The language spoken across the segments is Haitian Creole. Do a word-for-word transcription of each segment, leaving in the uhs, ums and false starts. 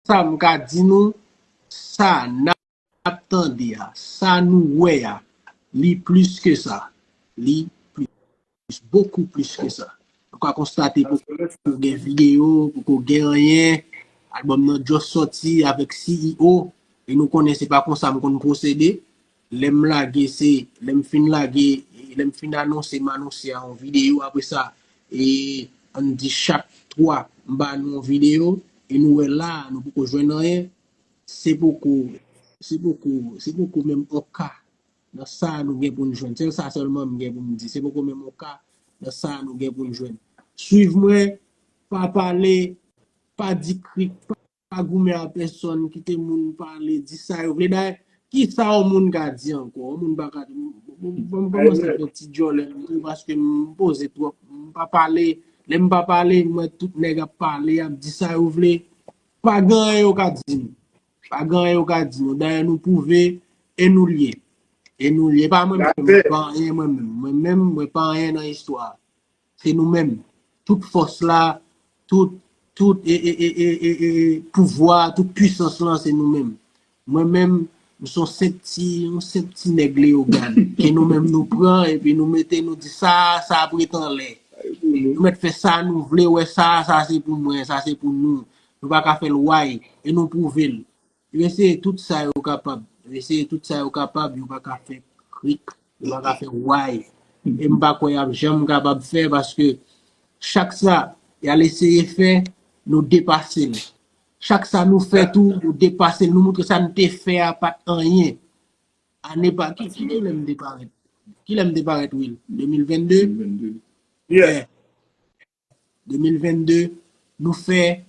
sa m ka di nou, sa n ap tande a, sa nou wè a, li plis ke sa. Li plis, bokou plis ke sa. Nou ka konstate poko gen videyo, poko gen anyen. Albòm nan just sòti avèk C E O. E nou konnen se pa konsa m konn pwosede. Lè m lage, se, lè m fin lage, lè m fin anonse, m anonse a yon videyo. Apre sa, e, ann di chak twa, m ba nou yon videyo. E nou wè la, nou poko jwenn anyen. Se poko, se poko, se poko menm yon ka nan sa nou gen pou n jwenn. Se sa sèlman m gen pou m di. Se poko menm yon ka nan sa nou gen pou n jwenn. Swiv mwen, pa pale, pa di krik, pa, pa goumen a pèsonn, kite moun pale, di sa yo vle. Dayè, ki sa yon moun ka di ankò? Yon moun pa ka di, m, m, m, m kòmanse fè ti djòlè m tou paske m poze twòp. M pa pale. Lè m pa pale, m wè tout nèg ap pale, ap di sa yo vle. Pa gen anyen yo ka di nou. Pa gen anyen yo ka di nou. Dayè, nou pwouve e nou l ye. E nou l ye. E pa mwen menm, mwen pa anyen mwen menm. Mwen menm, mwen pa anyen nan istwa a. Se nou menm. Tout fòs la, tout, tout e, e, e, e, e, e pouvwa, tout pwisans lan, se nou menm. Mwen menm, m se yon senp ti, yon senp ti nèg Leyogàn. Ke nou menm nou pran, epi nou mete, nou di sa, sa ap ret anlè. Nou mèt fè sa nou vle, wè sa, sa se pou mwen, sa se pou nou. Nou pa ka fè l way, e nou pwouve l. Yo eseye tout sa yo kapab. Yo eseye tout sa yo kapab, yo pa ka fè krik, yo pa ka fè way. E m pa kwè y ap janm kapab fè, paske chak sa y al eseye fè, nou depase l. Chak sa nou fè tou, nou depase l. Nou montre sa n te fè a pa t anyen. Ane pa, ki, ki, ki lè m te parèt? Ki lè m te parèt, Will? De mil venn de? Yeah. De mil venn de, nou fè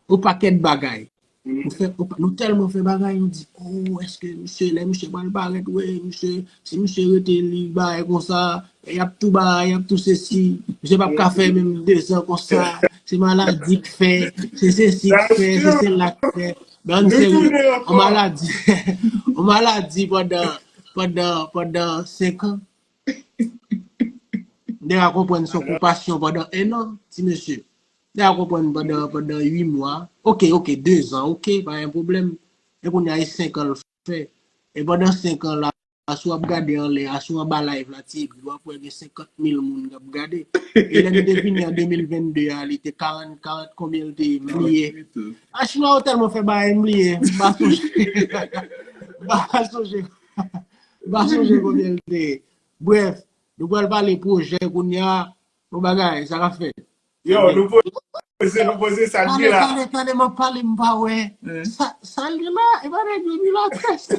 yon pakèt bagay. Nou fè, yon pa-, nou tèlman fè bagay, nou di, oh, èske misye, lè misye pral parèt, wi, misye, si misye rete li bagay konsa, y ap tou bagay, y ap tou sesi, misye p ap ka fè menm dezan konsa, se maladi k fè, se sesi k fè, se sela k fè. Men ann serye, yon maladi, yon maladi pandan, pandan, pandan senk an. M te ka konprann se yon konpasyon pandan en an, ti mesye. M te ka konprann pandan, pandan uit mwa. Oke, oke, dezan, oke, pa gen pwoblèm. E kounye a, e senk an l fè. E pandan senk an la, si w ap gade anlè a, si w anba live la, ti egri, w ap wè gen senkant mil moun k ap gade. E lè m te vini an de mil venn de a, li te karant, karant konbyen l te ye, m bliye. A, chinwa yo tèlman fè bagay, m bliye. M pa sonje. M pa sonje. M pa sonje konbyen l te ye. Brèf, nou pral pale pwojè kounye a. Bon bagay, sa k ap fèt? Yo, nou poze, nou poze sa, Tande, Djila. Tande, tande, m ap pale, m pa wè. Sa, sa l gen la, e pa nèg yo Milatrès.